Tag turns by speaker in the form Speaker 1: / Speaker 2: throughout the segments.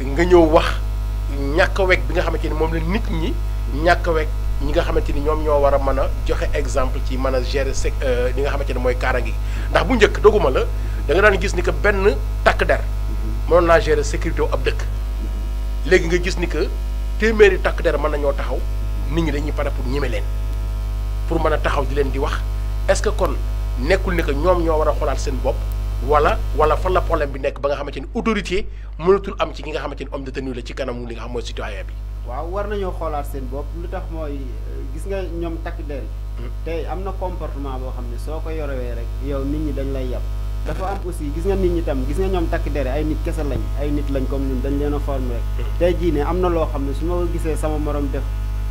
Speaker 1: nga ñëw wax ñàkk a wekk bi nga xamante ni moom la nit ñi ñàkk a wekk ñi nga xamante ni ñoom ñoo war a mën a joxe exemple ci mën a gérer li nga xamante ni mooy kaaraange gi ndax bu njëkk doguma la da nga daan gis ni que benn takk der mënoon naa gérer sécurité wu ab dëkk léegi nga gis ni que téeméeri takk der mën nañoo taxaw nit ñi dañuy pare pour ñeme leen pour mën a taxaw di leen di wax est-ce que kon nekkul ni que ñoom ñoo war a xoolaat seen bopp wala fan la problème bi nekk ba nga xamante ni autorité mënatul am ci ki nga xamante ni homme de tenue la ci kanamu li nga xam mooy citoyen bi.
Speaker 2: waaw war nañoo xoolaat seen bopp lu tax mooy gis nga ñoom takk der yi tey am na comportement boo xam ne soo ko yorewee rek yow nit ñi dañ lay yab dafa am aussi gis nga nit ñi tam gis nga ñoom takk der ay nit kese lañ ay nit lañ comme ñun dañ leen a former rek tey jii ne am na loo xam ne su ma ko gisee sama morom def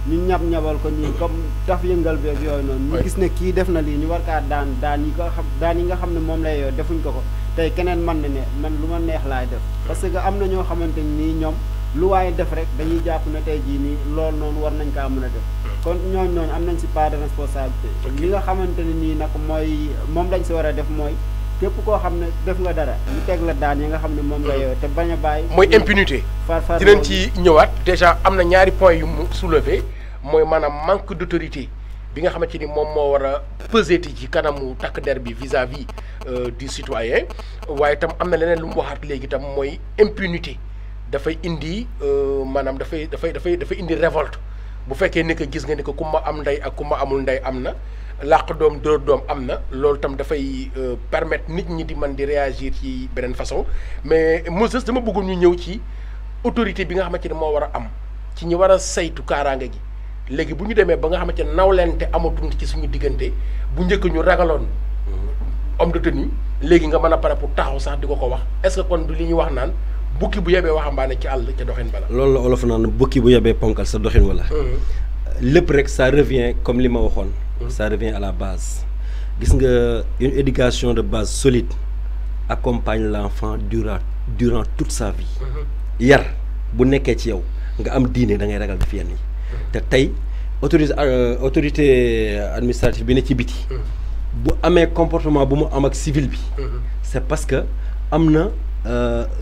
Speaker 2: ñu ñabal ko nii comme taf yëngal beeg yooyu noonu ñu gis ne kii def na lii ñu war kaa daan yi nga xam ne moom lay yoo defuñ ko tey keneen man ne man lu ma neex laay def parce que am na ñoo xamante nii ñoom lu waaye def rek dañuy jàpp ne tey jii nii loolu noonu war nañ kaa mën a def kon ñooñu noonu am nañ si part de responsabilité li nga xamante ne nii nag mooy moom lañ si war a def mooy képp koo xam ne def nga dara ñu teg la daan yi nga xam ne moom nga yow te bañ a bàyyi
Speaker 1: mooy impunité dinañ ci ñëwaat déjà am na ñaari point yu mu soulevé mooy maanaam manque d'autorité bi nga xamante ni moom moo war a peser ci kanamu takk der bi vis-à-vis du citoyen waaye itam am na leneen lu mu waxaat léegi itam mooy impunité dafay indi maanaam dafay indi révolte bu fekkee ne que gis nga ni que ku ma am ndey ak ku ma amul ndey am na làq doom dóor doom am na loolu tam dafay permettre nit ñi di mën di réagir ci beneen façon mais Moses dama bëggoon ñu ñëw ci autorité bi nga xamante ne moo war a am ci ñi war a saytu kaaraange gi léegi bu ñu demee ba nga xamante ne nawlente amatul ci suñu diggante bu njëkk ñu ragaloon homme de tenue léegi nga mën a pare pour taxaw sax di ko wax est-ce que kon du li ñuy wax naan bukki bu yebee waxambaane ci àll ca doxin bala
Speaker 3: loolu la olof naan bukki bu yebee ponkal sa doxin wala lépp rek ça revient comme li ma waxoon ça revient à la base gis nga une éducation de base solide accompagne l'enfant durant toute sa vie yar bu nekkee ci yow nga am diine da ngay ragal def yenn yi te tey autorité administrative bi ne ci biti bu amee comportement bu mu am ak civil bi c'est parce que am na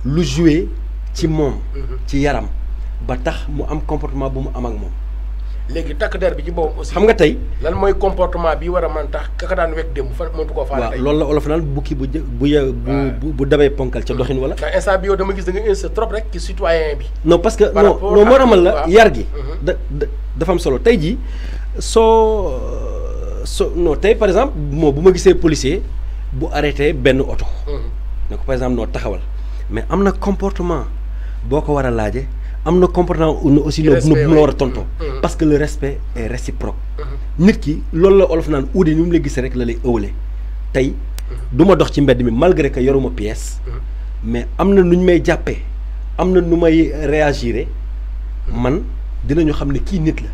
Speaker 3: lu joué ci moom ci yaram ba tax mu am comportement bu mu am ak moom
Speaker 1: léegi takk der bi ci boobu aussi
Speaker 3: xam nga tey
Speaker 1: lan mooy comportement bi war a mën tax kaka daan wekk démb fa mëntu koo faale tey
Speaker 3: waaw loolu la olof naan bukki bu dabee ponkal ca doxin wala
Speaker 1: ndax instant bi yow dama gis da nga insisté trop rek ci citoyen bi
Speaker 3: non parce que non moo ramal la yar gi dafa am solo tey jii non tey par exemple moo bu ma gisee policier bu arrêté benn oto ne ko par exemple noo taxawal mais am na comportement boo ko war a laaje am na comportement aussi bu mu la war a tontoo parce que le respect est réciproque nit ki loolu la olof naan uude ni mu la gisee rek la lay ëwale tey du ma dox ci mbedd mi malgré que yoruma pièce mais am na nu ñu may jàppee am na nu may réagir man dinañu xam ne kii nit la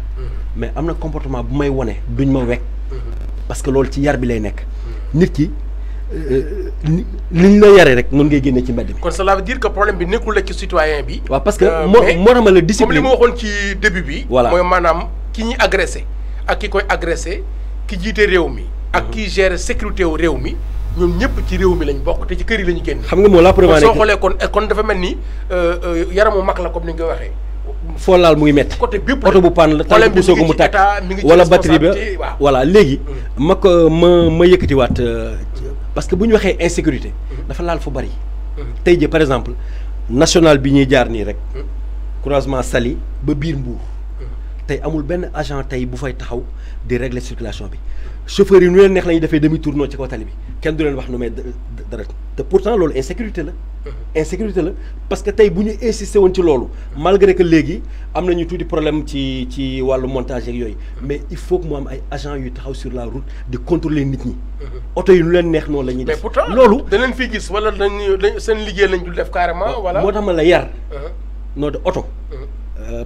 Speaker 3: mais am na comportement bu may wone duñ ma wekk parce que loolu ci yar bi lay nekk nit ki liñ la yaree rek noonu ngay génne ci mbedd mi.
Speaker 1: kon cela veut dire que problème bi nekkul la ci citoyen bi.
Speaker 3: waaw parce que moo tax ma la discipline
Speaker 1: comme li ma waxoon ci début bi.
Speaker 3: voilà
Speaker 1: mooy maanaam ki ñuy agressé ak ki koy agressé ki jiite réew mi. ak ki gère sécurité wu réew mi ñoom ñëpp ci réew mi lañ bokk te ci kër yi la ñu génn.
Speaker 3: xam nga moo la preuve
Speaker 1: soo xoolee kon dafa mel ni yaramu mag la comme ni nga waxee.
Speaker 3: foo laal muy métti
Speaker 1: côté bépp
Speaker 3: oto bu panne la tànk bu soog mu tàkk wala batterie ba voilà léegi ma yëkkatiwaat parce que bu ñu waxee insécurité dafa laal fu bari tey jii par exemple national bi ñuy jaar nii rek croisement Saly ba biir Mbour tey amul benn agent tey bu fay taxaw di régler circulation bi chauffeurs yi nu leen neex la ñuy defee demi tour ci kaw tali bi kenn du leen wax nu may dara te pourtant loolu insécurité la parce que tey bu ñu insisté woon ci loolu malgré que léegi am nañu tuuti problème ci wàllu montage ak yooyu mais il faut que mu am ay agents yu taxaw sur la route di contrôler nit ñi oto yi nu leen neex noonu la ñuy def
Speaker 1: mais pourtant
Speaker 3: loolu
Speaker 1: da leen fii gis wala dañ seen liggéey lañ dul def carrément wala
Speaker 3: moo tax ma la yar noo de oto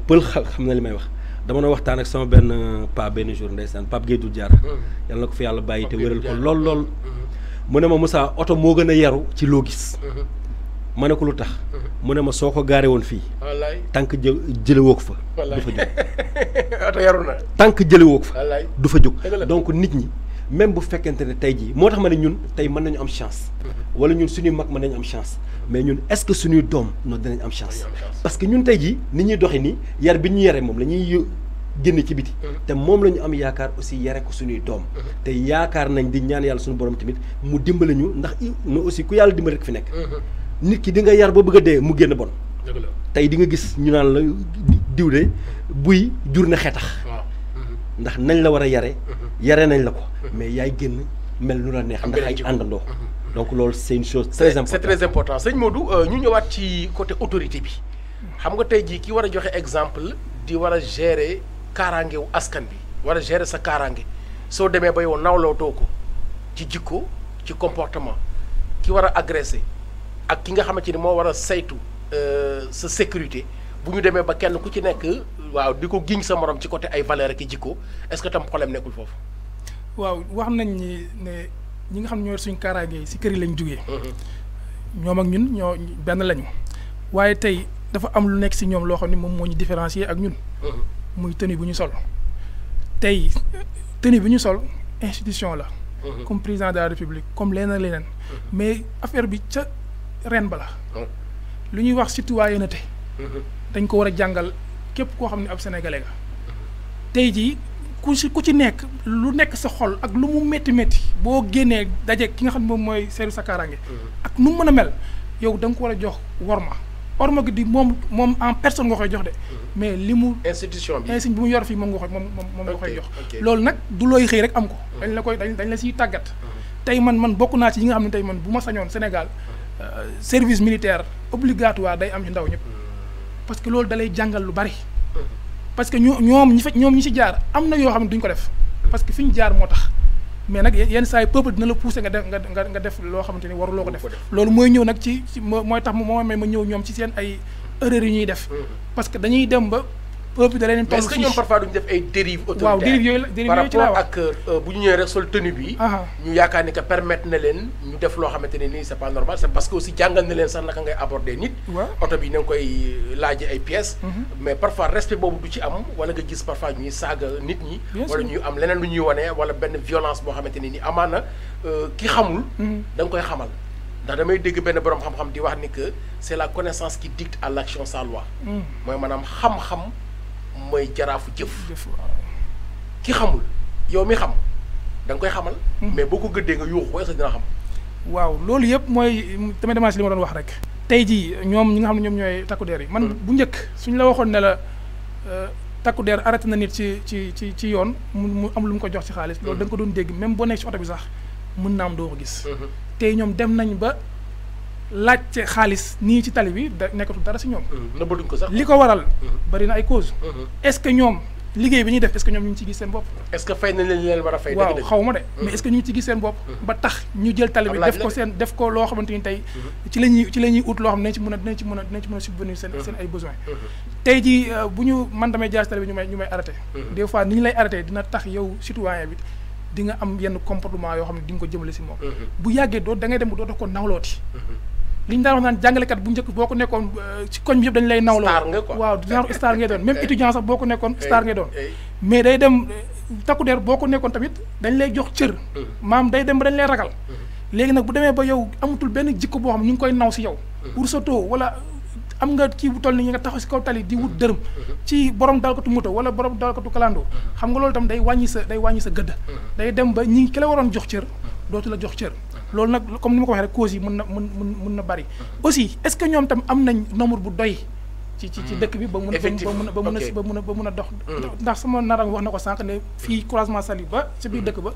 Speaker 3: pël xam na li may wax dama na waxtaan ak sama benn benn jour ndeysaan Pape Gueye Dul Jaar yàlla na ko fi yàlla bàyyi te wéral ko lool mu ne ma Moussa oto moo gën a yaru ci loo gis ma ne ko lu tax mu ne ma soo ko gaaree woon fii tànk jëlewoo ko fa du fa jóg
Speaker 1: oto yaru na
Speaker 3: tànk jëlewoo ko fa du fa jóg donc nit ñi même bu fekkente ne tey jii moo tax ma ne ñun tey mën nañu am chance wala ñun suñuy mag mën nañ am chance mais ñun est-ce que suñuy doom noonu dinañ am chance parce que ñun tey jii ni ñuy doxee nii yar bi ñu yare moom la ñuy génn ci biti te moom la ñu am yaakaar aussi yare ko suñuy doom te yaakaar nañ di ñaan yàlla suñu borom tamit mu dimbale ñu ndax no aussi ku yàlla dimbali rek fi nekk nit ki di nga yar ba bëgg a dee mu génn bon tey di nga gis ñu naan la diw de buy jur na xetax ndax nañ la war a yare nañ la ko mais yaay génn mel nu la neex ndax ay àndandoo donc loolu c'est une chose très importante
Speaker 1: c'est très important sëñ Modou ñu ñëwaat ci côté autorité bi xam nga tey jii ki war a joxe exemple di war a gérer kaaraange wu askan bi war a gérer sa kaaraange soo demee ba yow nawlootoo ko ci jikko ci comportement ki war a agressé ak ki nga xamante ni moo war a saytu sa sécurité bu ñu demee ba kenn ku ci nekk waaw di ko giñ sa morom ci côté ay valeur ak i jikko est-ce que tam problème nekkul foofu.
Speaker 4: waaw wax nañ ni ne ñi nga xam ne ñoo suñu kaaraange si kër yi lañ jugee. ñoom ak ñun ñoo benn lañu. waaye tey dafa am lu nekk si ñoom loo xam ne moom moo ñu différencier ak ñun. muy tenue bu ñu sol. tey tenue bu ñu sol institution la. comme président de la république comme leneen leneen. mais affaire bi ca ren ba la. lu ñuy wax citoyenneté. dañ ko war a jàngal képp koo xam ne ab sénégalais nga. tey jii ku ci nekk lu nekk sa xol ak lu mu métti métti boo génnee daje ki nga xam ne moom mooy seeru sa kaaraange. ak nu mu mën a mel yow da nga ko war a jox worma gi di moom en personne nga koy jox de. mais li mu
Speaker 1: institution bi
Speaker 4: bi mu yor fii moom nga koy jox. loolu nag du looy xëy rek am ko. dañ la siy tàggat. tey man bokk naa ci yi nga xam ne tey man bu ma sañoon Sénégal service militaire obligatoire day am ci ndaw ñëpp. parce que loolu dalay jàngal lu bari. parce que ñoom ñi si jaar am na yoo xam ne duñ ko def parce que fi ñu jaar moo tax mais nag yenn saa yi peuple dina la pousser nga def loo xamante ni waruloo ko def. loolu mooy ñëw nag ci mooy tax moo ma ñëw ñoom ci seen ay erreurs yi ñuy def. parce que dañuy dem ba peuple da leen toll.
Speaker 1: est-ce que ñoom parfois duñ def ay dérives autoritaires.
Speaker 4: waaw dérives yooyu ci laa wax
Speaker 1: par rapport ak bu ñu ñëwee rek sol tenue bi. ñu yaakaar ni que permettre na leen ñu def loo xamante ne nii c'est pas normal c'est parce que aussi jàngal na leen sax naka ngay aborder nit. oto bi na nga koy laaj ay pièces. mais parfois respect boobu du ci am wala nga gis parfois ñuy saaga nit ñi. wala ñuy am leneen lu ñuy wane wala benn violence boo xamante ne nii amaana ki xamul. da nga koy xamal. ndax damay dégg benn borom xam-xam di wax ni que c'est la connaissance qui dicte à l'action sa loi. mooy maanaam xam-xam. mooy jaraafu jëf ki xamul yow mi xam da nga koy xamal. mais boo ko gëddee nga yuuxu ko est-ce que dina xam.
Speaker 4: waaw loolu yëpp mooy tamit demaat si li ma doon wax rek. tey jii ñoom ñi nga xam ne ñoom ñooy takku der yi. man bu njëkk suñ la waxoon ne la takku der arrêté na nit ci yoon mu am lu mu ko jox ci xaalis. loolu da nga ko doon dégg même boo nekk ci oto bi sax mën naa am doo ko gis. tey ñoom dem nañ ba. laajte xaalis nii ci tali bi da nekkatul dara si ñoom.
Speaker 1: nëbbatuñ ko sax
Speaker 4: li ko waral. bari na ay cause est-ce que ñoom liggéey bi ñuy def est-ce que ñoom ñu ngi ci gis seen bopp.
Speaker 1: est-ce que fay nañ leen war a fay.
Speaker 4: waaw xaw ma de mais est-ce que ñu ngi ci gis seen bopp. ba tax ñu jël tali bi def ko loo xamante ni tey. ci la ñuy ut loo xam ne dinañ ci mën a subvenir seen ay besoins. tey jii bu ñu man damay jaar ci tali bi ñu may arrêté. des fois ni ñu lay arrêté dina tax yow citoyen bi di nga am yenn comportement yoo xam ne di nga ko jëmale si moom. bu yàggee da ngay dem doo ko nawlooti. li ñu daan wax naan jàngalekat bu njëkk boo ko nekkoon ci koñ bi yëpp dañu lay nawloo.
Speaker 1: star nga quoi
Speaker 4: waaw genre star ngay doon même étudiant sax boo ko nekkoon star ngay doon. mais day dem takku der boo ko nekkoon tamit dañ lay jox cër. maam day dem ba dañ lay ragal. léegi nag bu demee ba yow amatul benn jikko boo xam ne ñu ngi koy naw si yow. wursato wala am nga kii bu toll nii nga taxaw si kaw tali di wut dërëm. ci borom dalkatu moto wala borom dalkatu kalandoo. xam nga loolu tam day wàññi sa gëdd. day dem ba ñi ki la waroon jox cër dootu la jox cër. loolu nag comme ni ma ko waxee rek causes yi mën na bari aussi est-ce que ñoom tam am nañ nombre bu doy ci dëkk bi ba mun a dox ndax sama narang wax na ko sànq ne fii croisement Saly ba ci biir dëkk ba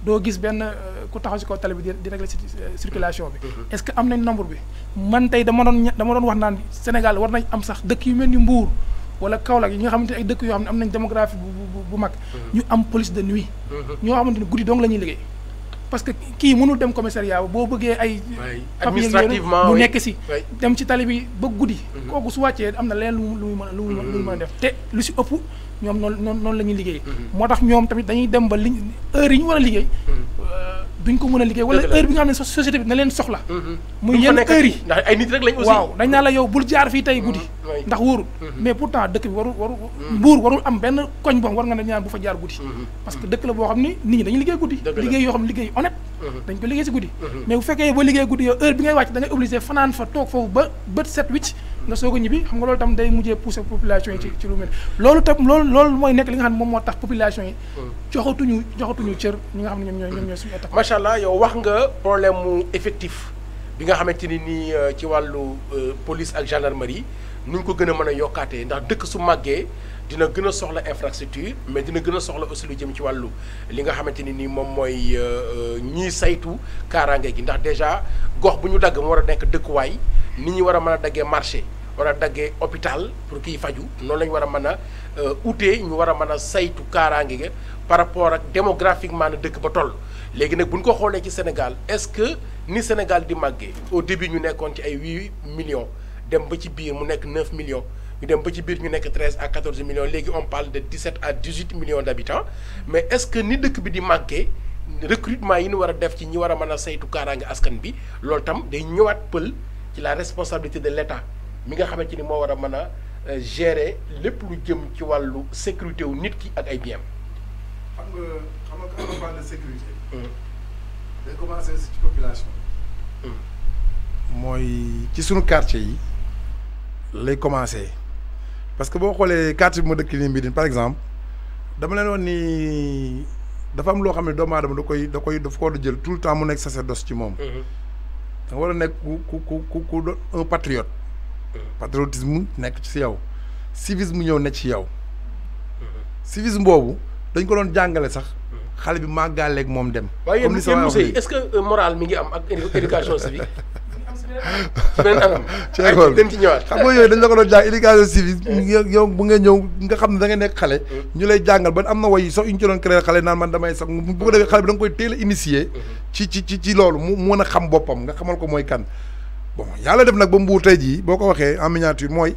Speaker 4: doo gis benn ku taxaw ci kaw tali bi di régler circulation bi est-ce que am nañ nombre bi man tey dama doon wax naan Sénégal war nañ am sax dëkk yu mel ni Mbour wala Kaolack yi nga xamante ne ay dëkk yoo xam ne am nañ démographie bu mag ñu am police de nuit ñoo xamante ne guddi dong la ñuy liggéey parce que kii mënul dem commissariat boo bëggee ay
Speaker 1: administrativement
Speaker 4: mu nekk si dem ci tali bi ba guddi kooku su wàccee am na leen lu mu mën a def te lu si ëpp ñoom noonu la ñuy liggéey moo tax ñoom tamit dañuy dem ba heure yi ñu war a liggéey duñ ko mën a liggéey wala heure bi nga xam ne société bi na leen soxla muy yenn heure yi
Speaker 1: ndax ay nit rek lañ aussi
Speaker 4: waaw dañ naa la yow bul jaar fii tey guddi ndax wóorul mais pourtant dëkk bi Mbuur warul am benn koñ boo xam war nga ne ñaan bu fa jaar guddi parce que dëkk la boo xam ni nit ñi dañuy liggéey guddi liggéey yoo xam ne liggéey honnête dañ ko liggéey si guddi mais bu fekkee boo liggéey guddi yow heure bi ngay wàcc da ngay obligé fanaan fa toog foofu ba bët set wicc nga soog a ñibbi xam nga loolu tam day mujjee pousser population yi ci lu mel loolu tam loolu mooy nekk li nga xam ne moom moo tax population yi joxatuñu cër ñi nga xam ne ñoom ñooy suñu état.
Speaker 1: macha allah yow wax nga problème mu effectif bi nga xamante ni nii ci wàllu police ak gendarmerie nu ñu ko gën a mën a yokkaatee ndax dëkk su màggee dina gën a soxla infrastructure mais dina gën a soxla aussi lu jëm ci wàllu li nga xamante ni nii moom mooy ñiy saytu kaaraange gi ndax déjà gox bu ñu dagg mu war a nekk dëkkuwaay nit ñi war a mën a daggee marché war a daggee hôpital pour kiy faju noonu la ñu war a mën a utee ñu war a mën a saytu kaaraange gi par rapport ak démographiquement na dëkk ba toll. léegi nag bu ñu ko xoolee ci Sénégal est-ce que ni Sénégal di màggee au début ñu nekkoon ci ay 8 millions dem ba ci biir mu nekk 9 millions. ñu dem ba ci biir ñu nekk 13 à 14 millions léegi on parle de 17 à 18 millions d'habitants mais est-ce que ni dëkk bi di màggee recrutement yi ñu war a def ci ñi war a mën a saytu kaaraange askan bi loolu tam day ñëwaat pël ci la responsabilité de l'État mi nga xamante ni moo war a mën a gérer lépp lu jëm ci wàllu sécurité wu nit ki ak ay biens.
Speaker 5: xam nga quand on parle de sécurité. day commencer ci population. mooy ci sunu quartier yi lay commencer. parce que boo xoolee quartier bi ma dëkk nii Mbidine par exemple dama leen wax ni dafa am loo xam ne doomu aadama da ko war a jël tout le temps mu nekk sacerdoce ci moom. da nga war a nekk ku un patriote. patriotisme nekk ci yow. civisme ñëw nekk ci yow. civisme boobu dañ ko doon jàngale sax xale bi màggaaleeg moom dem.
Speaker 1: comme ni sama yi est-ce que moral mi ngi am ak éducation civique. ci benn anam.
Speaker 5: ci école
Speaker 1: dañ ci ñëwaat.
Speaker 5: xam nga yooyu dañ la ko doon jàng éducation civique yow bu nga ñëw nga xam ne da nga nekk xale. ñu lay jàngal ba am na way sax yu ñu ci doon créer xale naan man damay sax bu ko defee xale bi da nga koy teel a initier. ci loolu mu mën a xam boppam nga xamal ko mooy kan. bon yàlla def nag ba Mbour tey jii boo ko waxee en miniature mooy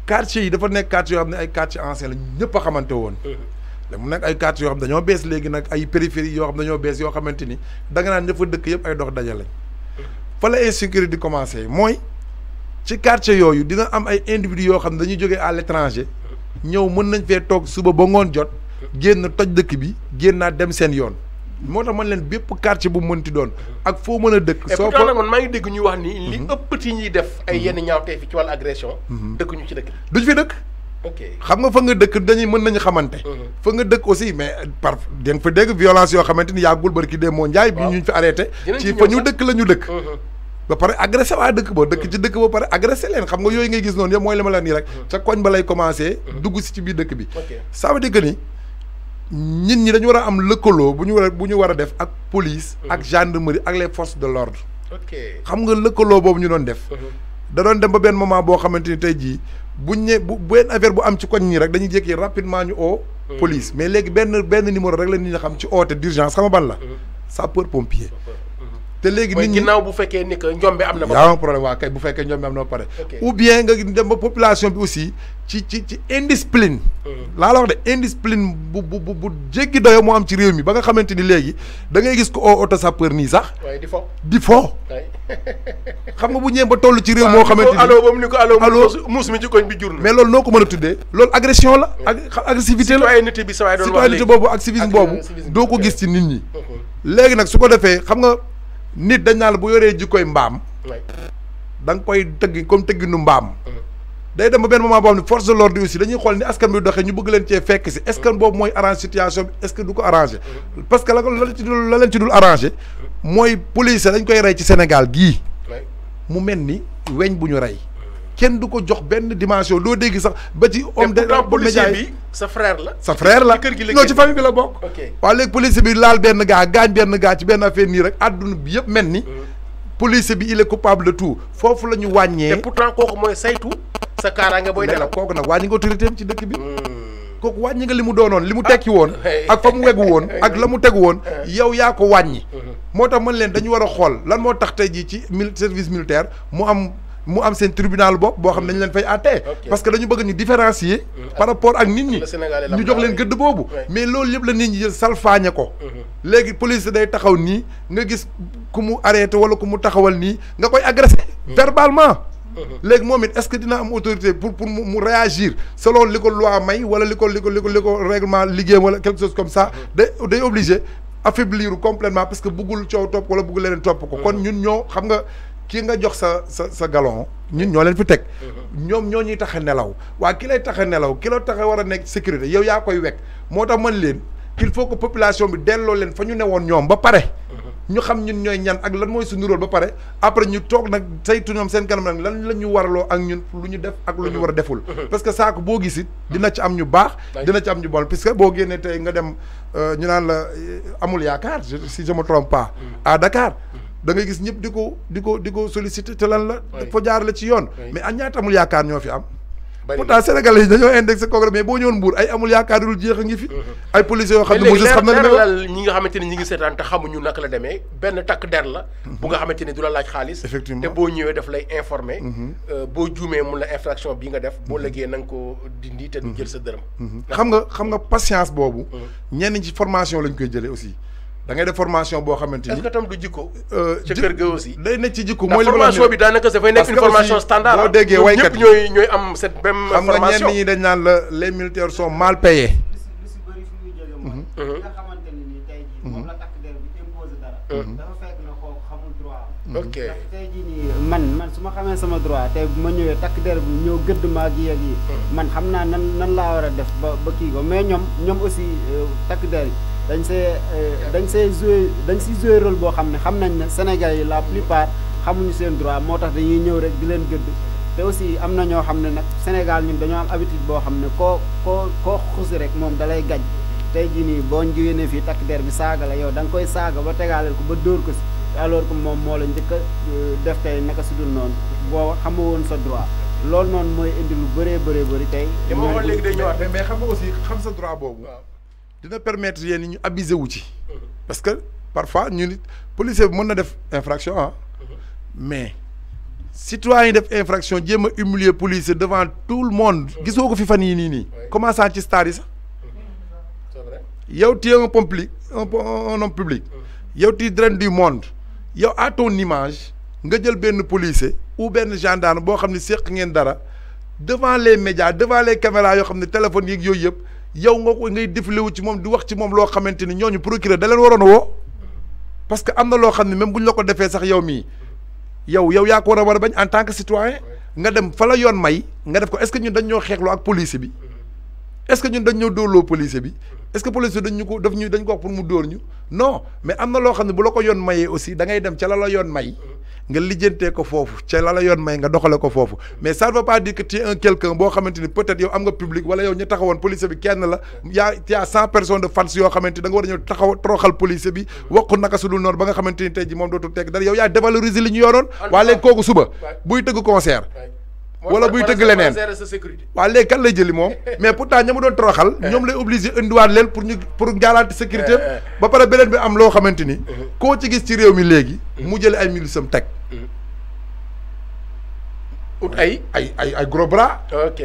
Speaker 5: quartier yi dafa nekk quartier yoo xam ne ay quartier ancien la ñëpp a xamante woon. mu nekk ay quartier yoo xam dañoo bees léegi nag ay périphérie yoo xam dañoo bees yoo xamante ni danga naan ña fa dëkk yëpp ay dox daje lañ. fa la insécurité di commencer mooy ci quartier yooyu dina am ay individus yoo xam ne dañuy jógee à l'étranger ñëw mën nañ fee toog suba ba ngoon jot génn toj dëkk bi génnaat dem seen yoon moo tax man leen bépp quartier bu mënti doon ak foo mën a dëkk.
Speaker 1: soo ko man maa ngi dégg ñuy wax ni li ëpp ci ñuy def ay yenn ñaawtee fi ci wàllu agression. dëkk ñu ci dëkk bi.
Speaker 5: duñ fi dëkk.
Speaker 1: ok
Speaker 5: xam nga fa nga dëkk mën nañu xamante. fa nga dëkk aussi mais par da nga fa dégg violence yoo xamante ni yàggul barki dee moo njaay bi ñu fi arrêté. ci fa ñu dëkk la ñu dëkk. ba pare agressé waa dëkk ba dëkk ci dëkk ba pare agressé leen xam nga yooyu ngay gis noonu yëpp mooy li ma la nii rek ca koñ ba lay commencé dugg si ci biir dëkk bi ça veut dire que ni nit ñi dañu war a am lëkkaloo bu ñu war a def ak police ak gendarmerie ak les forces de l'ordre xam nga lëkkaloo boobu ñu doon def da doon dem ba benn moment boo xamante ni tey jii buñ ne bu benn affaire bu am ci koñ nii rek dañuy jékki rapidement ñu oo police mais léegi benn numéro rek la nit ñi xam ci oote d'urgence xam nga ban la sapeur pompier te léegi nit ñi
Speaker 1: ginnaaw bu fekkee ni que njombe am na ba
Speaker 5: yaa problème waa kay bu fekkee njombe am na ba pare ou bien nga dem ba population bi aussi ci indiscipline laa la wax de indiscipline bu jéggi doyo moo am ci réew mi ba nga xamante ni léegi da ngay gis ko oo auto sapeur nii sax di fo xam nga bu ñëwee ba toll ci réew moo xamante ni
Speaker 1: allo boobu ni ko allo muus mi ci koñ bi jur na
Speaker 5: mais loolu noo ko mën a tuddee loolu agression la agressivité la
Speaker 1: citoyenneté bi sa waay doon wax léegi
Speaker 5: citoyenneté boobu ak civisme boobu doo ko gis ci nit ñi léegi nag su ko defee xam nga nit dañ naan bu yoree jikkoy mbaam da nga koy tëgg comme tëgginu mbaam day dem ba benn moment boo xam ne force de l'ordre aussi dañuy xool ni askan bi doxee ñu bëgg leen cee fekk si est-ce que boobu mooy arrange situation bi est-ce que du ko arrangé parce que la leen ci dul arrangé mooy police dañ koy rey ci Sénégal gii mu mel ni weñ bu ñu rey kenn du ko jox benn dimension doo dégg sax ba ci homme de
Speaker 1: policier bi sa frère la
Speaker 5: non ci famille bi la bokk waaw léegi policier bi laal benn gaa gaañ benn gaa ci benn affaire nii rek àdduna bi yëpp mel ni policier bi il est coupable de tout foofu la ñu wàññee
Speaker 1: te pourtant kooku mooy saytu sa kaaraange booy nelaw
Speaker 5: kooku nag wàññi nga autorité am ci dëkk bi kooku wàññi nga li mu doonoon li mu tekki woon ak fa mu wegu woon ak la mu tegu woon yow yaa ko wàññi moo tax man leen dañu war a xool lan moo tax tey jii ci service militaire mu am seen tribunal bopp boo xam ne dañu leen fay àtte parce que dañu bëgg ñu différencier par rapport ak nit ñi ñu jox leen gëdd boobu mais loolu yëpp la nit ñi jël salfaañe ko léegi police day taxaw nii nga gis ku mu arrêté wala ku mu taxawal nii nga koy agressé verbalement léegi moom it est-ce que dina am autorité pour mu réagir selon li ko loi may wala li ko règlement liggéey wala quelque chose comme ça day obligé affaiblir complètement parce que bëggul coow topp wala bëggul leneen topp ko. kon ñun ñoo xam nga kii nga jox sa galon ñun ñoo leen fi teg. ñoom ñoo ñuy tax a nelaw waa ki lay tax a nelaw ki la tax a war a nekk sécurité yow yaa koy wekk moo tax man leen il faut que population bi delloo leen fa ñu newoon ñoom ba pare. ñu xam ñun ñooy ñan ak lan mooy suñu rôle ba pare après ñu toog nag saytu ñoom seen kanam nag lan la ñu warloo ak ñun lu ñu def ak lu ñu war a deful. parce que saako boo gisit dina ci am ñu baax. dina ci am ñu bon puisque boo génnee tey nga dem ñu naan la amul yaakaar si je me trompe pas. à Dakar da ngay gis ñëpp di ko solliciter te lan la. dafa jaarale ci yoon. mais ak ñaata amul yaakaar ñoo fi am. pourtant Sénégalais yi dañoo indexé kooku mais boo ñëwoon Mbour ay amul yaakaar dul jeex a ngi fi. ay policiers yoo xam ne Moses xam na
Speaker 1: leeralal ñi nga xamante ni ñi ngi seetaan te xamuñu naka la demee benn takk der la. bu nga xamante ni du la laaj xaalis.
Speaker 5: effectivement
Speaker 1: te boo ñëwee daf lay informer. boo juumee mun la infraction bi nga def. boo lëggee na nga ko dindi te du jël sa dërëm.
Speaker 5: xam nga patience boobu. ñenn ci formation lañ koy jëlee aussi. da ngay def formation boo xamante ni.
Speaker 1: est-ce que tam du jikko. ca kër ga aussi.
Speaker 5: day nekk ci jikko mooy li
Speaker 1: formation bi daanaka dafay nekk une formation standard.
Speaker 5: boo déggee waykat
Speaker 1: ñëpp ñooy am cette même formation.
Speaker 5: xam nga ñenn ñi dañ naan la les militaires sont mal payés.
Speaker 2: li si bëri fi muy jóge mooy. li nga xamante ne nii tey jii moom la takk der bi imposé dara. dafa fekk na kooku xamul droit am.
Speaker 1: ok
Speaker 2: ndax tey jii nii man su ma xamee sama droit tey bu ma ñëwee takk der bi ñëw gëdd maa gi ak yi man xam naa nan laa war a def ba kii ko mais ñoom aussi takk der yi. dañ si joué rôle boo xam ne xam nañ ne Sénégal yi la plupart xamuñu seen droit moo tax dañuy ñëw rek di leen gëdd te aussi am na ñoo xam ne nag Sénégal ñun dañoo am habitude boo xam ne koo xusi rek moom dalay gañ tey jii nii boo jógee fii takk der bi saaga la yow da nga koy saaga ba tegaaleel ko ba dóor ko si alors que moom moo la njëkk a def tey naka su dul noonu boo xamoo woon sa droit loolu noonu mooy indi lu bëri tey.
Speaker 1: te moo xool léegi day ñëwaat
Speaker 5: mais xam nga aussi xam sa droit boobu. dina permettre yéen ñu abuser wu ci. parce que parfois ñu nit policier bi mën na def infraction mais citoyen yi def infraction jéem a humilier policier devant tout le monde. gisoo ko fi fan yii nii. commençant ci star yi sax.
Speaker 1: c'est vrai.
Speaker 5: yow tu es un homme public. yow tu draines du monde. yow à ton image nga jël benn policier ou benn gendarme boo xam ne seq ngeen dara devant les médias devant les caméras yoo xam ne téléphone yeeg yooyu yëpp. yow nga ko ngay défilé wu ci moom di wax ci moom loo xamante ni ñooñu procureur da leen waroon a woo parce que am na loo xam ne même bu ñu la ko defee sax yow mii yow yaa ko war a bañ en tant que citoyen nga dem fa la yoon may nga def ko est-ce que ñun dañ ñoo xeexloo ak police bi est-ce que ñun dañ ñoo dóorloo police bi est-ce que police bi dañ ko wax pour mu dóor ñu non mais am na loo xam ne bu la ko yoon mayee aussi da ngay dem ca la yoon may nga lijjantee ko foofu ca la yoon may nga doxale ko foofu mais ça ne veut pas dire que tu es un quelqu'un boo xamante ni peut-être yow am nga public wala yow ñu taxawoon police bi kenn la y a 100 personnes de fans yoo xamante ni da nga war a ñëw taxaw toroxal police bi wax ko naka su dul noonu ba nga xamante ni tey ji moom dootul tekk dara yow yaa dévaloriser li ñu yoroon waa léegi kooku suba buy tëgg concert wala buy tëgg leneen waa léegi kan lay jëli moom mais pourtant ña mu doon toroxal ñoom lay obligé indiwaat leen pour garantir sécurité ba pare beneen bi am loo xamante ni koo ci gis ci réew mi léegi mu jële ay milices teg
Speaker 1: ut ay
Speaker 5: gros bras.
Speaker 1: ok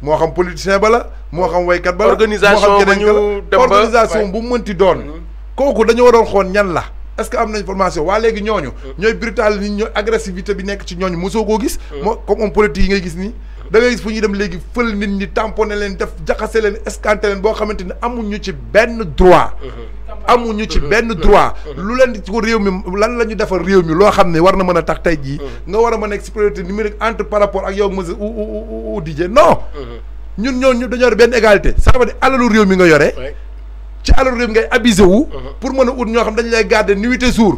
Speaker 5: moo xam politicien ba la moo xam waykat ba la
Speaker 1: organisation ba ñu dem ba
Speaker 5: organisation bu mu mënti doon kooku dañu waroon xool ñan la est-ce que am nañ formation waa léegi ñooñu ñooy brutal ni ñooy agressivité bi nekk ci ñooñu mosoo koo gis moo comme homme politique yi ngay gis nii da ngay gis fu ñuy dem léegi fël nit ñi tamponné leen def jaxase leen escanté leen boo xamante ni amuñu ci benn droit amuñu ci benn droit lu leen di ko réew mi lan la ñu defal réew mi loo xam ne war na mën a tax tey jii nga war a mën a nekk si priorité numérique entre par rapport ak yow monsieur ou DJ non ñun ñooñu dañoo yor benn égalité ça veut dire alalu réew mi nga yore ci alalu réew mi ngay abusé wu pour mën a ut ñoo xam dañu lay garder nuit et jour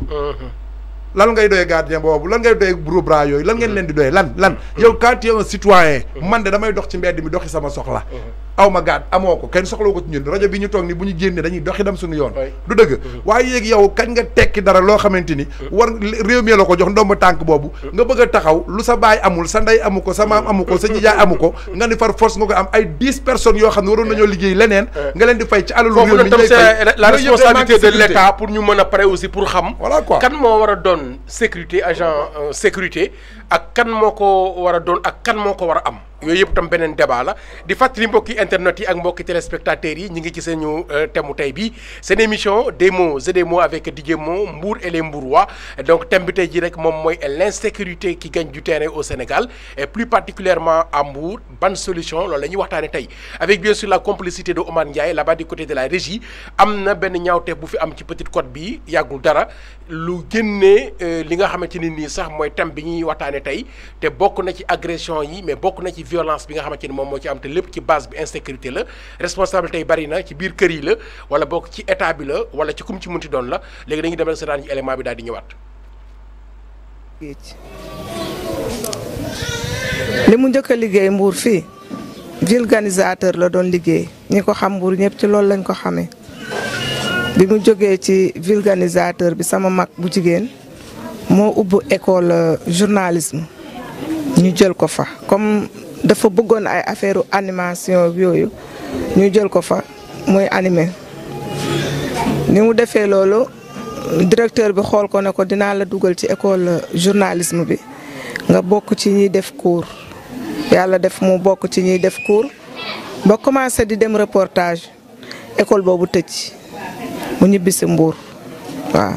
Speaker 5: lan ngay doyee gardien boobu lan ngay doyee gros bras yooyu lan ngeen leen di doyee lan yow quand tu es un citoyen man de damay dox ci mbedd mi doxi sama soxla aw ma gaat amoo ko kenn soxla ko ci ñun rajo bi ñu toog ni bu ñu génnee dañuy doxi dem suñu yoon du dëgg waaye yéegi yow kañ nga tekki dara loo xamante ni war réew mi la ko jox ndomba tànk boobu nga bëgg a taxaw lu sa baay amul sa ndey amu ko sa maam amu ko sa nijaay amu ko nga ni far force nga ko am ay 10 personnes yoo xam ne waroon nañoo liggéey leneen nga leen di fay ci alalu réew mi
Speaker 1: tam c'est la responsabilité de l'État pour ñu mën a pare aussi pour xam
Speaker 5: voilà quoi
Speaker 1: kan moo war a doon sécurité agent sécurité ak kan moo ko war a doon ak kan moo ko war a am yooyu yëpp tam beneen débat la di fàttali mbokki internet yi ak mbokki téléspectateurs yi ñu ngi ci seenu thème mu tey bi seen émission des mots et des mots avec DJ Mo Mbour et les Mbourois donc thème bi tey ji rek moom mooy l'insécurité qui gagne du terrain au Sénégal et plus particulièrement à Mbour ban solution loolu la ñuy waxtaane tey avec bien sûr la complicité de Omar Ndiaye là-bas du côté de la régie am na benn ñaawteef bu fi am ci Petite Côte bi yàggul dara lu génnee li nga xamante ni nii sax mooy thème bi ñuy waxtaane tey te bokk na ci agression yi mais bokk na ci violence bi nga xamante ni moom moo ci am te lépp ci base bi insécurité la responsabilité yi bari na ci biir kër yi la wala bokk ci état bi la wala ci kum ci munti doon la léegi dañuy demal seetaan ci élément bi daal di ñëwaat.
Speaker 6: li mu njëkk a liggéey Mbour fii vulganisateur la doon liggéey ñi ko xam Mbour ñëpp ci loolu lañ ko xamee bi mu jógee ci vulganisateur bi sama mag bu jigéen moo ubbi école journalisme ñu jël ko fa comme dafa bëggoon ay affaire animation yooyu ñu jël ko fa muy animé ni mu defee loolu directeur bi xool ko ne ko dinaa la dugal ci école journalisme bi nga bokk ci ñiy def cours yàlla def mu bokk ci ñiy def cours ba commencé di dem reportage école boobu tëj mu ñibbisi Mbour waaw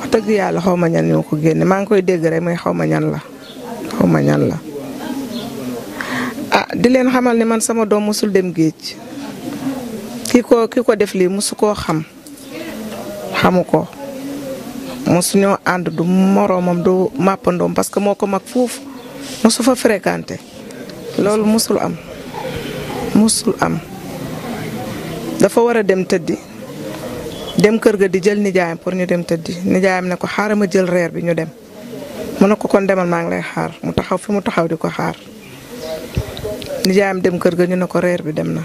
Speaker 6: wax dëgg yàlla xaw ma ñan ñoo ko génne maa ngi koy dégg rek mooy xaw ma ñan la ah di leen xamal ne man sama doom mosul dem géej ki ko def lii mosu koo xamu ko mosu ñoo ànd du moroomam du màppandoom parce que moo ko mag foofu mosu fa fréquenté loolu mosul am dafa war a dem tëddi dem kër ga di jël nijaayam pour ñu dem tëddi nijaayam ne ko xaaral ma jël reer bi ñu dem mu ne ko kon demal maa ngi lay xaar mu taxaw fi mu taxaw di ko xaar nijaayam dem kër ga ñu ne ko reer bi dem na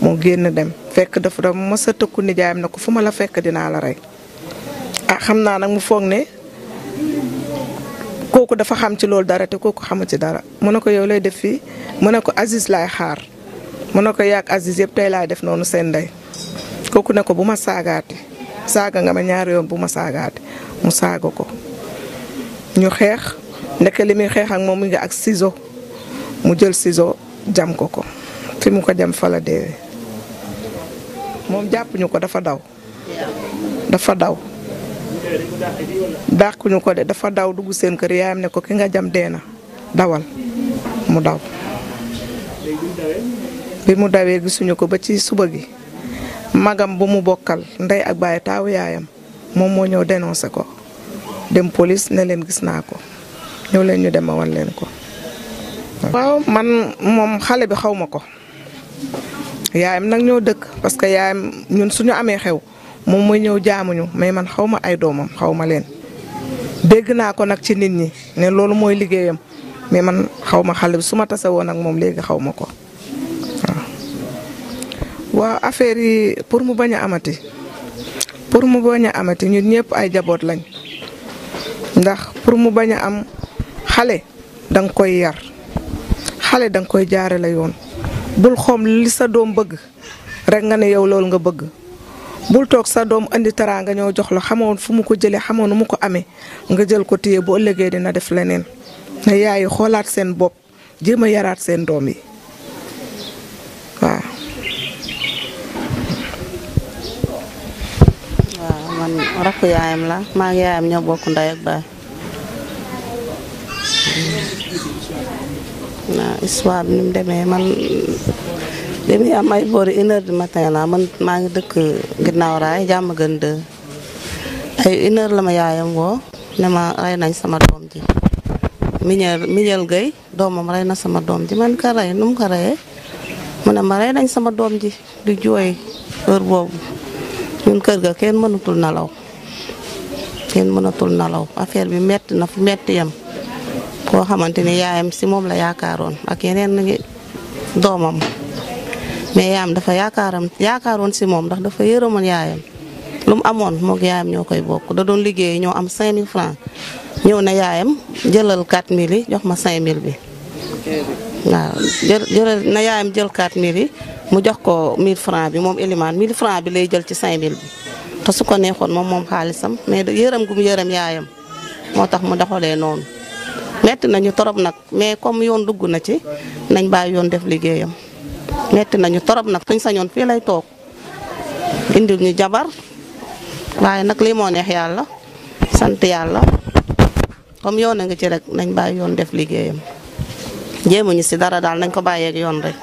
Speaker 6: mu génn dem fekk dafa mës a tëkku nijaayam ne ko fu ma la fekk dinaa la rey ah xam naa nag mu foog ne kooku dafa xam ci loolu dara te kooku xamu ci dara mu ne ko yow lay def fii mu ne ko Aziz laay xaar mu ne ko yaag Aziz yëpp tey laay def noonu seen ndey kooku ne ko bu ma saagaate saaga nga ma ñaari yoon bu ma saagaate mu saaga ko ñu xeex ndeke li muy xeex ak moom mu ngi ak ciseau mu jël ciseau jam ko fi mu ko jam fa la deewee moom jàppuñu ko dafa daw dàquñu ko de dafa daw dugg seen kër yaayam ne ko ki nga jam dee na dawal mu daw bi mu dawee gisuñu ko ba ci suba gi magam bu mu bokkal ndey ak baay taawu yaayam moom moo ñëw dénoncé ko dem police ne leen gis naa ko ñëw leen ñu dem ma wan leen ko. waaw man moom xale bi xaw ma ko yaayam nag ñoo dëkk parce que yaayam ñun suñu amee xew moom mooy ñëw jaamuñu mais man xaw ma ay doomam xaw ma leen dégg naa ko nag ci nit ñi ne loolu mooy liggéeyam mais man xaw ma xale bi su ma tase woon ak moom léegi xaw ma ko waaw affaire yi pour mu bañ a amati ñun ñëpp ay jaboot lañ ndax pour mu bañ a am xale danga koy yar xale danga koy jaarale yoon bul xoom li sa doom bëgg rek nga ne yow loolu nga bëgg bul toog sa doom andi teraanga ñëw jox la xamoon fu mu ko jëlee xamoon nu mu ko amee nga jël ko téye bu ëllëgee dina def leneen ne yaay xoolaat seen bopp jéem a yaraat seen doom yi waaw.
Speaker 7: waaw man rakku yaayam la maa ngi yaayam ñoo bokk ndey ak baay. waaw histoire bi ni mu demee man bi muy am ay boori 1h du matin la man maa ngi dëkk ginnaaw raay jàmm gën 2 ay 1h la ma yaayam woo ne ma rey nañ sama doom ji Mignel Gueye doomam rey na sama doom ji man ka rey nu mu ko reyee mu ne ma rey nañ sama doom ji di jooy heure boobu ñun kër ga kenn mënatul nalaw affaire bi metti na fu metti yam koo xamante ni yaayam si moom la yaakaaroon ak yeneen doomam mais yaayam dafa yaakaaroon si moom ndax dafa yërëmoon yaayam lu mu amoon moog yaayam ñoo koy bokk da doon liggéey ñoo am 5000 francs ñëw na yaayam jëlal 4000 yi jox ma 5000 bi waaw jëlal na yaayam jël 4000 yi mu jox ko 1000 francs bi moom Elimane 1000 francs bi lay jël ci 5000 bi te su ko neexoon moom xaalisam mais yërëm gu mu yërëm yaayam moo tax mu doxalee noonu metti nañu torop nag mais comme yoon dugg na ci nañ bàyyi yoon def liggéeyam metti nañu torop nag suñ sañoon fii lay toog indil ñu jabar waaye nag lii moo neex yàlla sant yàlla comme yoon a ngi ci rek nañ bàyyi yoon def liggéeyam jéemuñu si dara daal nañ ko bàyyeeg yoon rek.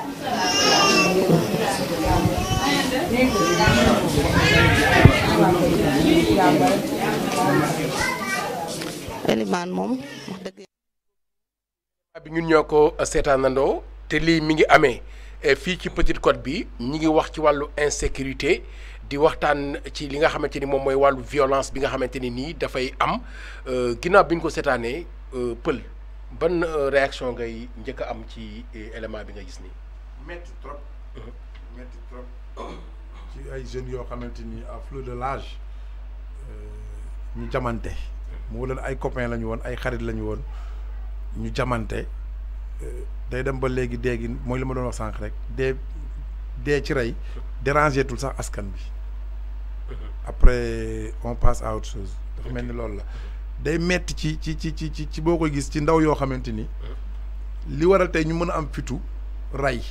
Speaker 7: Elimane moom wax dëgg
Speaker 1: bi ñun ñoo ko seetaanandoo te lii mi ngi amee fii ci Petite Côte bi ñi ngi wax ci wàllu insécurité di waxtaan ci li nga xamante ni moom mooy wàllu violence bi nga xamante ni nii dafay am ginnaaw bi ñu ko seetaanee Pël ban réaction ngay njëkk a am ci élément bi nga gis nii.
Speaker 5: metti trop. metti trop ci ay jeunes yoo xamante ni à fleur de l'âge ñu jamante. mu leen ay copains la ñu woon ay xarit la ñu woon ñu jamante day dem ba léegi déegi mooy li ma doon wax sànq rek dee ci rey déranger tul sax askan bi après on passe à autre chose dafa mel ni loolu la day metti ci boo koy gis ci ndaw yoo xamante ni li waral tey ñu mën a am fitu rey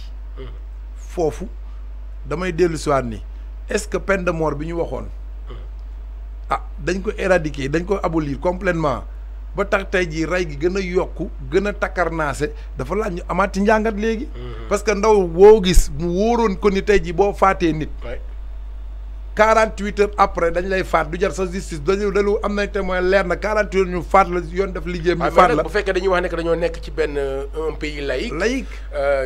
Speaker 5: foofu damay dellu si waat ni est-ce que peine de mort bi ñu waxoon ah dañ ko éradiquer dañ ko abolir complètement ba tax tey jii rey gi gën a yokku gën a takkarnaase dafa laaj ñu amaat ci njàngat léegi. parce que ndaw boo gis mu wóoroon ko ni tey jii boo faatee nit. 48 heures après dañ lay faat du jar sa justice dañu am nañ témoin leer na 48 heures ñu faat la yoon def liggéeyam. ñu faat la
Speaker 1: bu fekkee dañuy wax ne que dañoo nekk ci benn un pays laïque.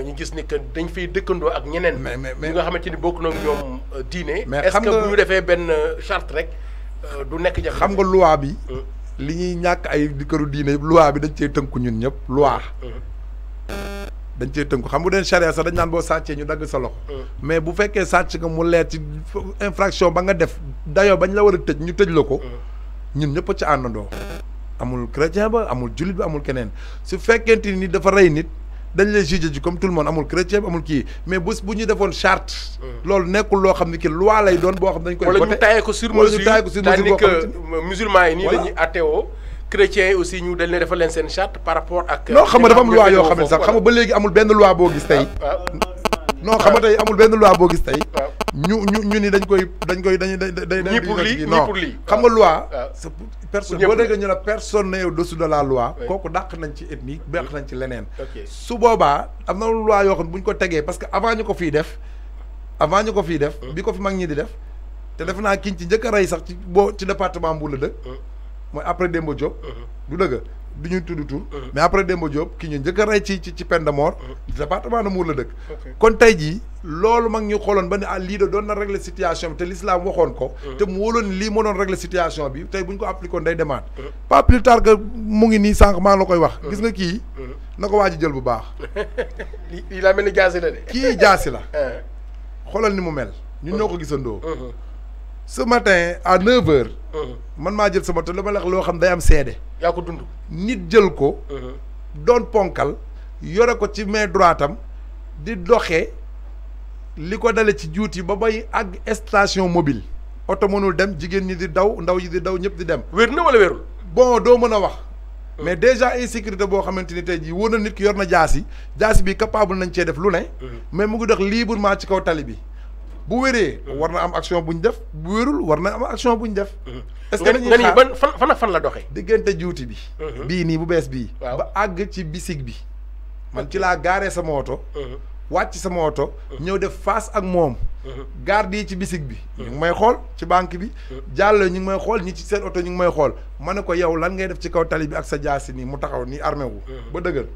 Speaker 1: ñu gis ne que dañ fay dëkkandoo ak ñeneen. mais ñi nga xamante ni bokk na ñoom diine.
Speaker 5: mais
Speaker 1: est-ce que bu ñu defee benn charte rek. du nekk jafe
Speaker 5: xam nga loi bi li ñuy ñàkk ay di këru diine yëpp loi bi dañ cee tënku ñun ñëpp loi dañ cee tënku xam nga den charia sax dañ naan boo sàccee ñu dagg sa loxo mais bu fekkee sàcc nga mu leer ci infraction ba nga def dayoo bañ la war a tëj ñu tëj la ko ñun ñëpp a ci àndandoo amul chrétien ba amul jullit bi amul keneen su fekkente ni dafa rey nit dañ lay juger ji comme tout le monde amul chrétien amul kii mais bu ñu defoon charte loolu nekkul loo xam ne ki loi lay doon boo xam dañ koy voté
Speaker 1: wala ñu taayee ko sur mesure c'est-à-dire que musulmans yi nii la ñuy atteewoo chrétiens yi aussi ñu dañ leen defal leen seen charte par rapport ak
Speaker 5: non xam nga dafa am loi yoo xam ne sax xam nga ba léegi amul benn loi boo gis tey non xam nga tey amul benn loi boo gis tey ñu ni dañ koy
Speaker 1: ni pour lii ni pour lii
Speaker 5: xam nga loi personne boo déggee ñu la personne n'est au-dessous de la loi kooku dàq nañ ci ethnie dàq nañ ci leneen su boobaa am na loi yoo xam ne bu ñu ko tegee parce que avant ñu ko fiy def bi ko fi mag ñi di def te def naa kiñ ci njëkk a rey sax ci département Mbour la dëkk mooy après Demba Diop du dëgg du ñu tudd tur mais après Demba Diop ki ñu njëkk a rey ci peine de mort département de Mbour la dëkk kon tey jii loolu mag ñu xooloon ba ne ah lii de doon na régler situation bi te l'islam waxoon ko te mu wóoloon lii moo doon régler situation bi tey bu ñu ko appliqué day demaat pas plus tard que mu ngi nii sànq maa la koy wax gis nga kii na ko waa ji jël bu baax
Speaker 1: lii laa mel ni jaasi la de
Speaker 5: kii jaasi la xoolal ni mu mel ñun ñoo ko gisandoo ce matin à 9h man maa jël sama te la ma lex loo xam day am seede
Speaker 1: yaa ko dund
Speaker 5: nit jël ko doon ponkal yore ko ci main droite am di doxee li ko dale ci juuti ba bay ak station mobile oto mënul dem jigéen ñi di daw ndaw yi di daw ñëpp di dem
Speaker 1: wér na wala wérul
Speaker 5: bon doo mën a wax mais déjà insécurité boo xamante ni tey jii wóor na nit ki yor na jaasi bi capable nañ cee def lu ne mais mu ngi dox librement ci kaw tali bi bu wéree war na am action bu ñu def bu wérul war na am action bu ñu def est-ce que dañuy xaar
Speaker 1: ban fan ak fan la doxee
Speaker 5: diggante juuti bi bii nii bu bees bii ba àgg ci bisig bi man ci laa gaaree sama oto wàcc sama oto ñëw def face ak moom garde yi ci bisig bi ñu ngi may xool ci banque bi jàll ñu ngi may xool ñi ci seen oto ñu ngi may xool ma ne ko yow lan ngay def ci kaw tali bi ak sa jaasi nii mu taxaw nii armé wu ba dëgër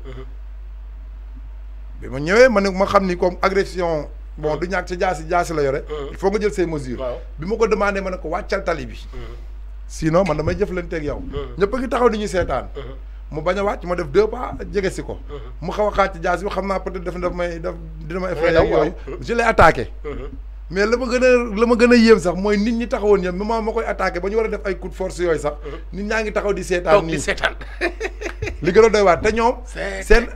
Speaker 5: bi ma ñëwee ma ne ma xam ni comme agression bon du ñàkk ci jaasi la yore il faut nga jël say mesures bi ma ko demandé ma ne ko wàccal tali bi sinon man damay jëflanteeg yow ñëpp a ngi taxaw di ñu seetaan mu bañ a wàcc ma def 2 pas jege si ko mu xaw a xaaj ci jaasi bi xam naa peut-être dina ma effrayer yooyu je l'ai attaqué mais la ma gën a yéem sax mooy nit ñi taxawoon ñoom moment ma koy attaqué ba ñu war a def ay coup de force yooyu sax nit ñaa ngi taxaw di seetaan nii li gën a doy waat te ñoom seen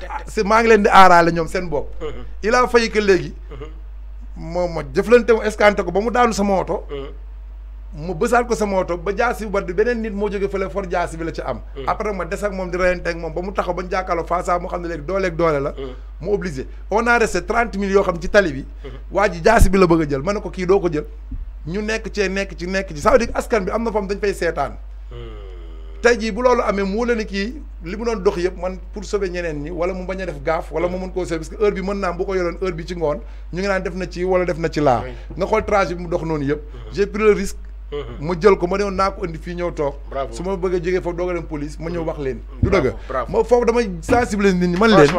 Speaker 5: maa ngi leen di aaraale ñoom seen bopp il a fallu que léegi moom ma jëflante mu escanté ko ba mu daanu sama oto mu bësaat ko sama oto ba jaasi bu beneen nit moo jógee fële for jaasi bi la ci am. après ma des ak moom di reyante ak moom ba mu taxaw ba ñu jàkkaarloo face à moo xam ne léegi dooleeg doole la. mu obligé on a resté 30 000 yoo xam ci tali bi. waa ji jaasi bi la bëgg a jël ma ne ko kii doo ko jël. ñu nekk ci ça veut dire askan bi am na fam dañ fay seetaan. tey jii bu loolu amee mu wóole ni kii li mu doon dox yëpp man pour sauver ñeneen ñi wala mu bañ a def gaaf wala mu mën koo sauver parce que heure bi mën naa bu ko yoroon heure bi ci ngoon ñu ngi naan def na ci wala def na ci laa nga xool trajet bi mu dox noonu yëpp j'ai pris le risque ma jël ko ma ne woon naa ko indi fii ñëw toog su ma bëggee jógee foofu doog a dem police ma ñëw wax leen du dëgg ma foofu damay sensibiliser nit ñi man leen